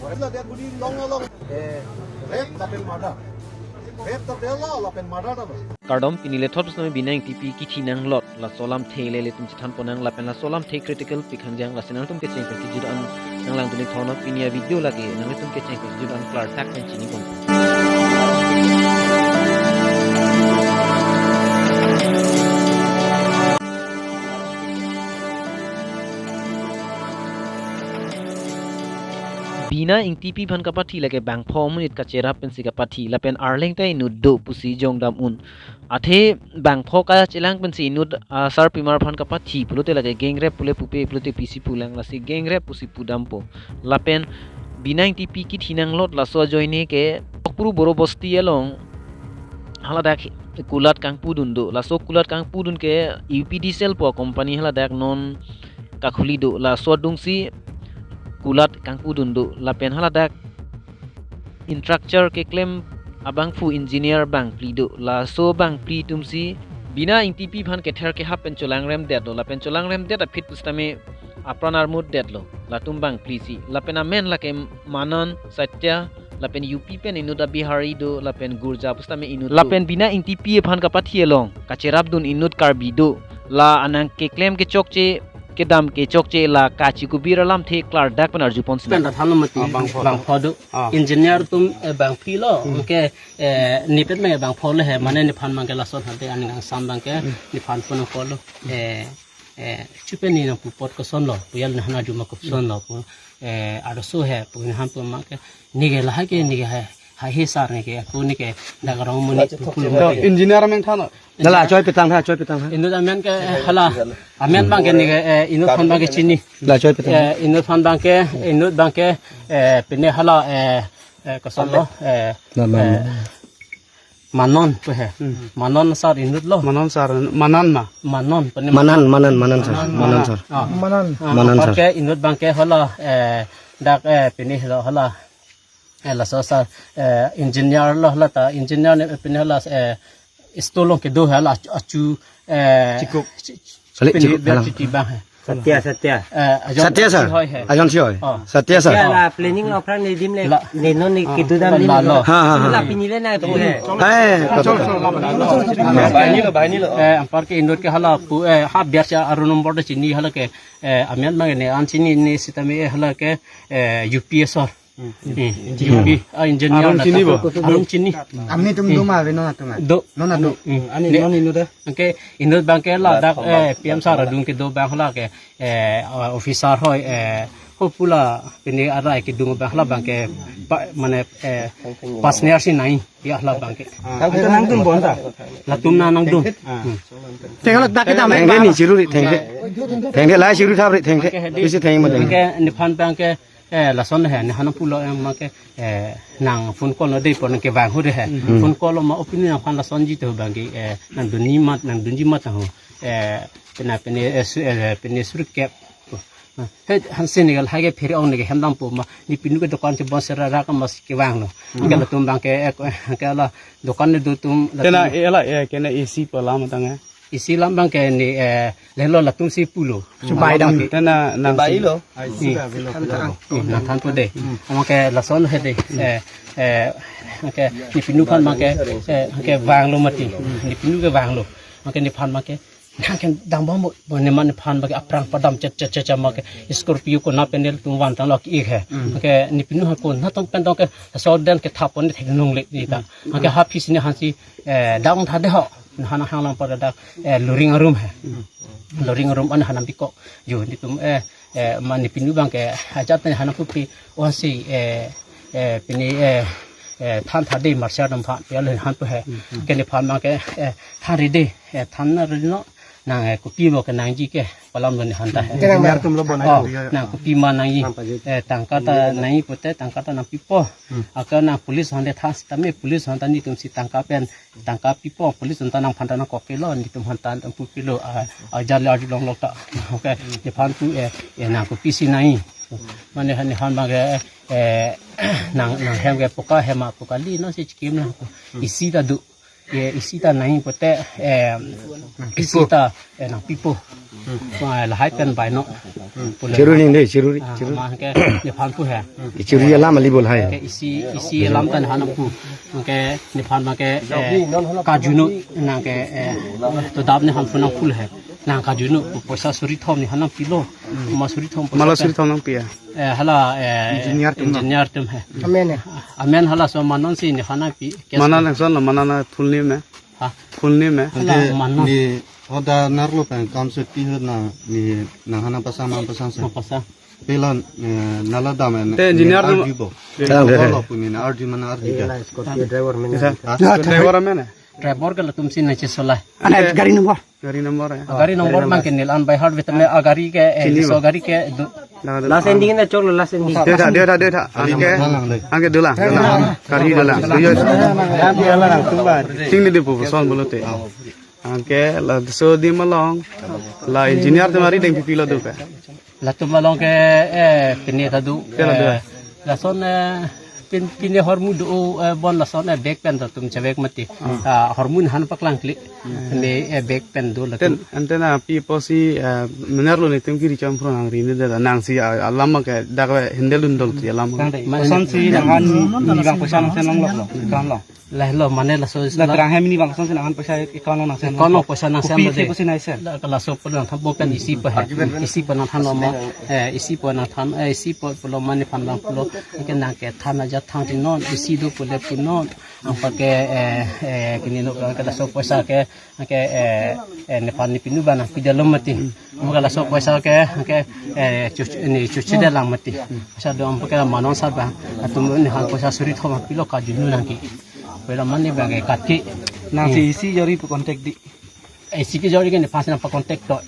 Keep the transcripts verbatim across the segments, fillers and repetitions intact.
Ila dia budi long long. Eh, rape lapen murder. Rape ta dia lo lapen murder ta lo. Kardom, pini lethot pusitame Bina Engtipi kithi nanglot laso alamthe le ilitum chethan ponnang lapen laso alamthe critical pik hangjang, lasi nangtum kecheng pen kejut an nanglangdun ik thorno, pini avideo lake nangtum kecheng pen kejut an klardak pen chini pon. Bina Engtipi aphan kapathi lake bangpho amonit kacherap pensi kapathi lapen arleng ta inut do pusi jongdam un. Athe bangpho kachelang pensi inut, ah, sarpimar aphan kapathi pulote lake gang rape pule pupe pulote pisi pulang, lasi gang rape pusi pudampo. Lapen Bina Engtipi kithi nanglot laso ajoine ke Okpru Boro Bosti along haladak kulat kangpudun do. Laso kulat kangpudun ke U P D cell pu company haladak non kakhuli do. Laso adungsi kulat kangpudun do. Lapen haladak infrastructure keklem abangphu engineer bangphli do. Laso bangphli atumsi Bina Engtipi aphan kether kehap pen cholangrem detlo. Lapen cholangrem det aphi pusitame apran armut detlo latum bangphli si. Lapen amen lake Manan, Satya, lapen U P pen inut a Bihari do, lapen Gurja pusitame inut do. Lapen Bina Engtipi aphan kapathi along kacherapdun inut Karbi do. La anang keklem kechokche, kedam kechokche, la kachikubir alamthe klardak pen arjupon sina. Pen ta thanlo mati. Ah, bangpho. Bangpho do. Ah. Engineer atum, eh, bangphli lo. Hmm. Anke, eh, nepet me bangpho le he, mane nephan abangke lason hante aning angsam abangke, hmm, nephan pon polo. Eh, eh, chupe ne nangpu apot kosonlo, pu ilitum hana juma kosonlo, pu, eh, arloso he, pu nephan pu abangke, neke lahai ke, neke hai, hai he sar neke, pu neke, dak rong amonit pu, pu lo. To, engineer ameng thanlo. Lala, choi petang tha, choi petang tha. Inut amen ke, eh, hala, amen abangke neke, eh, inut aphan abangke chini. La choi petang. Eh, inut aphan abangke, inut abangke, eh, pine hala, eh, eh, kosonlo, eh, na, na, eh, na. Manon pu he. Hmm. Manon sar inut lo. Manon sar, Manan ma? Manon, pine Manan, Manan, Manan sar, Manan sar. Ah. Manan. Ah, Manan sar. Apar ke inut abangke hala, eh, dak, eh, pine lo hala. Eh, laso sar, eh, engineer lo hala ta, engineer ne pine hala, eh, store along kedo hala achu, achu, eh, Chikuk. Chi-, Kali, pine chikuk, biar halang. Chiti abang he. Satya, Satya. Eh, ajon Satya si sir. Hoi he. Ajon si hoi. Oh. Satya sir. Satya la planning lo aphrang ne dim le. La. Ne non ne kedodam la, dim la, lo. Ha, ha, ha. La pini le na pu he. Eh, to, to, to. Bahini lo, bahini lo. Eh, apar ke inut ke hala pu, eh, ha biar si aru nombor de chini hala ke, eh, amen abang ne an chini ne sitame, eh, hala ke, eh, U P S R. Hmm. Hmm. U P, ah, engineer aron na chini ta. Bo? Aron chini. Amni atum do ma, Reno atum ma? Do. Non atum. Hmm. Ani ne non inut de. Anke inut abangke ladak, eh, P M sar adung kedo abang hala ke, eh, officer hoi, eh, ho pu la pine arai kedung abang hala abangke pa, mane, eh, partner si nai ya hala abangke. Ah, anta nangdun bo anta? Latum na nangdun. Ah. Hmm. Tengke lo dak kita main. Tengke ni chiru ri, tengke. Tengke la chiru thap ri, tengke. Bisi tengke ma tengke. Anke nephan abangke, eh, lason he, nephan pulo abangke, eh, nang phone call lo de pu nang kevang hu de he. Hmm. Phone call lo ma opini nangphan lasonji to abangke, eh, nangdunji amat, nangdunji amat ho. Eh, pine, pine, eh, su-, eh, pine suri kep. He, hansi ne lahai ke phere ong ne ke hem dampo ma, ne pinu ke dukan chebon sera ra ka mas kevang lo. Hmm. Ke latum abangke, eh, ke la dukan ne do atum, te na, latum eh, la, eh, ke na A C pu alam tang, eh. A C alam abangke ne, eh, lelo latum si pulo. Chubai dam. Te na nang bai si lo. Hmm. Hmm, nangthanpo de. Hmm. Abangke lason he de. Eh, eh, ke ne pinu aphan abangke, eh, kevang lo mati. Ne pinu kevang lo. Abangke nephan abangke nang ke dambom mo, bo ne man nephan abangke aphrang padam chet chet chet chet abangke Scorpio konat pen nelitum van tang lo ki he. Hmm. Abangke ne pinu aphan konat tong pen tong ke so den ke thap pon ne thek nung le ni ta. Hmm. Abangke ha phisi ne hansi, eh, dang tha de ho. Hana hang lang pada dak, eh, luring arum he. Hmm. Luring arum an hana biko. Jo netum, eh, eh, mane pinu abangke ajat ne hana pupi, oh si, eh, eh, pini, eh, eh, than tha de marchar dam phan, ya le han pu he. Hmm, hmm. Ke nephan abangke, eh, than ri de, eh, than na ri no, nang, eh, kopi mo ke nangji ke, pu alam lo nephan ta he. Engineer atum lo bonai. Oh, kopi ya. Nang kopi ma nangji. Nampa ji. Eh, tangka ta nangji pute, tangka ta nangpipo. Hmm. Aka nang police aphan de than sitame, police aphan ta netum si tangka pen, tangka pipo, police aphan ta nangphan ta nangkok ke lo, netum aphan ta nangpu ke lo, ah, ah, jale arjulong lo ta. Okay, nephan pu, eh, eh, nang kopi si nangji. Mane han nephan abangke, eh, nang, nang hem ke poka hem a poka li no si chikim na. Hmm. A C ta do. Ke isi ta nangji pute, eh, isi ta, eh, nangpipo. Ah, lahai pen bai non. Pule. Chiruri dei, chiruri, ah, chiruri. Amat ke nephan pu he. Chiruri alam ali bol hai. Ke isi, isi alam ta nephan pu. Ke nephan abang ke, eh, kajunu nang ke, eh, to dap nephan pu nangpu he. Nang kajunu poisa suri thom nephan nangpilo. Ma suri thom poisa. Mala pen suri thom nangpi ya? Eh, hala, eh, engineer atum. Engineer atum he. Amen he. Amen halaso ma non si nephan nangpi. Mana nangson lo, mana na full name he? Ha? Full name he? Hala, mana? Ni oda nerlo pen kam se pi hut na ni nang hana pasang, mang pasang se. Mang pasang. Pela, eh, nala dam he. Te engineer tu arju bo. Te engineer. Lo pu ni na arju mana arju ke. Ila Scorpio driver amen. Isa. Ha? Scorpio driver amen he? Driver ke latum si nangchesolai. Ana gari number. Gari number he. Gari number abang ke neli an by heart, vitamin a gari ke, eh, chini so bo. Gari ke du- Last ending na cholo, last ending. Dei tha, dei tha, dei tha. Anke, anke dolang, dolang. Gari dolang. Duyo. Chingni di pu son pulote. Anke laso adim along la engineer atum ari dengpi pilo do ke? Latum along ke, eh, pine ta do. Pine ta do, eh, eh. Lason, eh, pin, pine hormu do, eh, bon lason, eh, bag pen ta latum chevek mati. Hmm. Ah, hormu nephan paklang klik. Hmm. Ne, eh, bag pen do latum. Ten, ante na pi pusi, eh, mener lo netum kiri cham phro nang ri ne da nang si, ah, alam ke dak ve handle dun dol ti alam. Kang dei. Koson si nang han ni bang poisa nangsen longlok lo. Kan lo. Lahelo mane laso la- Terang hem ni bang koson si nang han poisa account nangsen. Account nangsen. Kopi lo si de. Kopi nangsen. La, laso pu nangthan bo pen isi pu he. Isi pu nangthan lo ma. Eh, isi pu nangthan, eh, isi pu pulo ma nephan abang pulo. Ke nang kethan ajat than ti non, isi do pule pu non. Anpar ke, eh, eh, kini no ke laso poisa ke, ke, eh, eh, nephan nepinu abang nangpidetlo mati. Anpar ke laso poisa ke, ke, eh, chuch-, ni chuchi de lang mati. Poisa do anpar ke ma non sar abang. Latum nephan poisa suri thom pilo kajunu nangke. Pela mane abang ke katke. Nang si isi jori pu contact dei. Eh, isi ke jori ke nephan si nangpa contact to.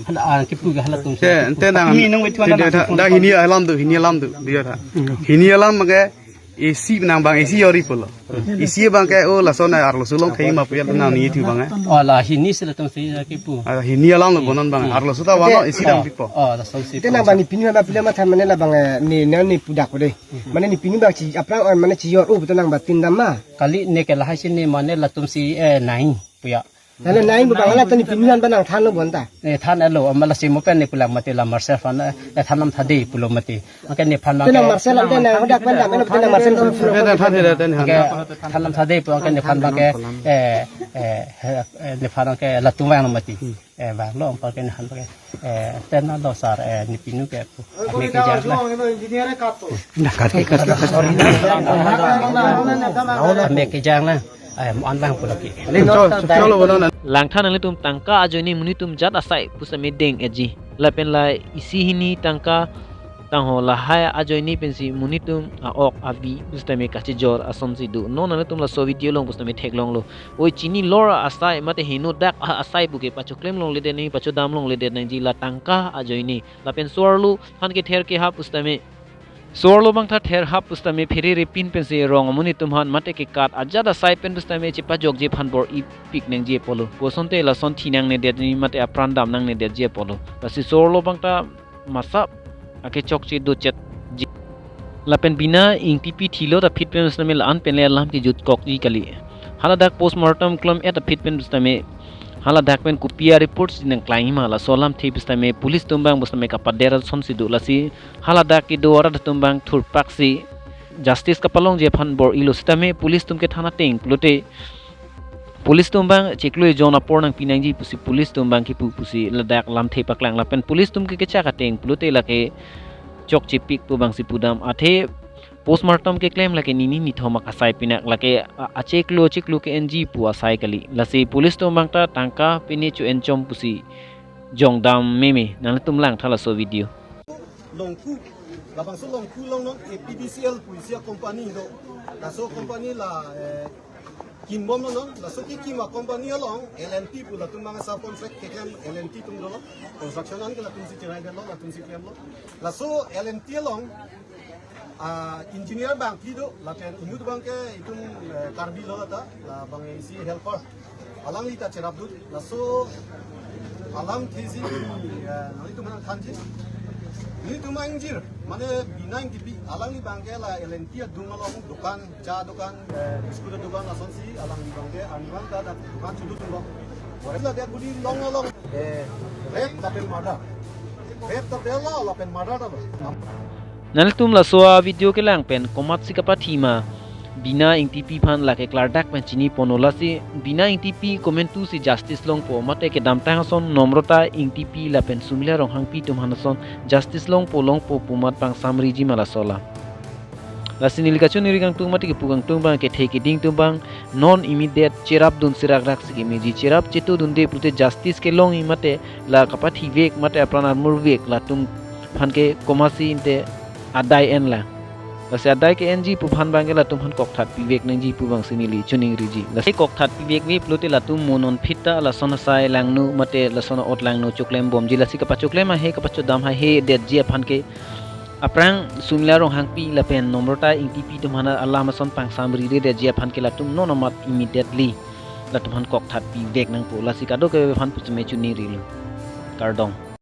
Hala, ah, kipu ke halatum si. Te, te nang. Ini nang wetu anda nang da hini alam do, hini alam do, dia tha. Hini alam ke isi nang abang isi jori pulo. Isi abang ke, oh, lason arloso along thei ma pu ya nang ni thu abang, eh. Oh, la hini si latum si kipu. Ah, hini alam lo bonon abang. Arloso ta wano isi dam pipo. Oh, lason si. Te nang abang nepinu abang pila matha mane la abang, eh, ni, ni, ni pudak ko dei. Mane nepinu abang chi, aphrang, eh, mane chijor, oh, betul nang abang tin dam ma. Kali ne ke lahai si ne mane latum si, eh, nangji pu ya. Lalu nangji pu abang hala ta nepinu abang nangthanlo bonta. Ne thanlo, amat lasi mo pen ne pulang mati la Marcel aphan, eh, than lam tha dei pulo mati. Anke nephan abang ke nang Marcel ante nang hodak pen dam, eno pen nang Marcel. Te than, te than, te than. Anke than lam tha dei pu anke nephan abang ke, eh, eh, eh, nephan abang ke latum vanglo mati. Eh, vanglo anpar ke nephan abang ke, eh, tena lo sar, eh, nepinu ke pu. Ame kejang na. Ame kejang na. Eh, mo-an abang pulo ke. Langthan nanglitum tangka ajoine monit atum jat asai pusitame deng-eji. Lapen la isi hini tangka tangho lahai ajoine pensi monit atum a-ok avi pusitame kachijor asonsi do. Non nanglitum laso video along pusitame theklonglo. Oi chini lor asai mate heno dak a-, asai puke pachoklem longledet nangji, pachodam longledet nangji la tangka ajoine. Lapen so-arlo aphan ke ther kehap pusitame. So-arlo abang ta ther hap pusitame pherere pin pensi rong amonit atum aphan mate kekat ajat asai pen pusitame chepajokji aphan bor-ipik nangji apotlo. Kosonte lason thi nangnedetji mate apran dam nangnedetji apotlo. Lasi so-arlo abang ta masap ake chokche dochetji. Lapen bina Ingtipi thilo ta phit pen pusitame la-an pen le alam kejutkokji kali. Haladak postmortem klem-et aphi pen pusitame haladak pen kopi a-report si nangklangji ma laso alamthe pusitame police atum abang pusitame kapader asonsi do lasi haladak kedo arat atum abang thurpaksi justice kapalongji aphan bor-ilo sitame police atum ke than ateng pulote police atum abang chiklo ejon apor nangpi nangji pusi police atum abang kipu pusi ladak lamthe paklang lapen police atum ke kechak ateng pulote lake chokchepik pu abangsi pudam athe postmortem keklem lake nini nithom akasai pinak lake a-, achiklo chiklo ke-enji pu asai kali. Lasi police atum abang ta tangka pine cho-enchom pusi jongdam meme. Nanglitum langtha laso video. Longku, labangso Longku along non A P D C L pu isi a-company do. Laso company la, eh, kimbomlo non, laso kekim a-company along L and T pu latum abang subcontract keklem L and T atum dolo. Construction an ke latumsi cheraidetlo, latumsi klemlo. Laso L and T along, ah, engineer abang phli do, lapen inut abang ke itum, eh, Karbi lo lata, labang isi helper. Alangli ta cherapdun, laso alamthe si, eh, nanglitum aphan thanji. Nelitum ingjir, mane Bina Engtipi, alangli abangke la L and T adung along dukan, cha dukan, eh, biscuit dukan asonsi, alangli abangke arnivang ta dak dukan chuduk dunlo. Waris la dia kudi long along, eh, rape lapen murder. Rape ta delo, lapen murder ta lo. Nanglitum laso a-video kelang pen komatsi kapathi ma Bina Engtipi aphan lake klardak pen chini ponlo. Lasi Bina Engtipi komantusi justice longpo mate kedamtang ason Nomrata Engtipi lapen Sumila Ronghangpi atum aphan ason justice longpo longpo pu amat pangsamriji ma laso la. Lasi neli kachoningri kangtung mate kepu kangtung abang kethe keding atum abang non immediate cherap dunsi rakrak si kemeji, cherap chetu dunde pulote justice kelongji mate la kapathi vek mate apran armur vek latum aphan ke komatsi ante adai en la. Lasi adai ke-enji pu aphan abangke latum aphan kokthat pivek nangji pu abangsi neli choningriji. Lasi kokthat pivek ve pulote latum mo non phit ta lason asai langno mate lason a'ot langno choklem bomji, lasi kapachoklem haihe kapachodam haihe detji aphan ke aphrang Sumila Ronghangpi lapen Nomrata Engtipi atum aphan alam ason pangsamri re detji aphan ke latum non amat immediately latum aphan kokthat pivek nangpo. Lasi kadokave aphan pusi me choningrilo. Kardom.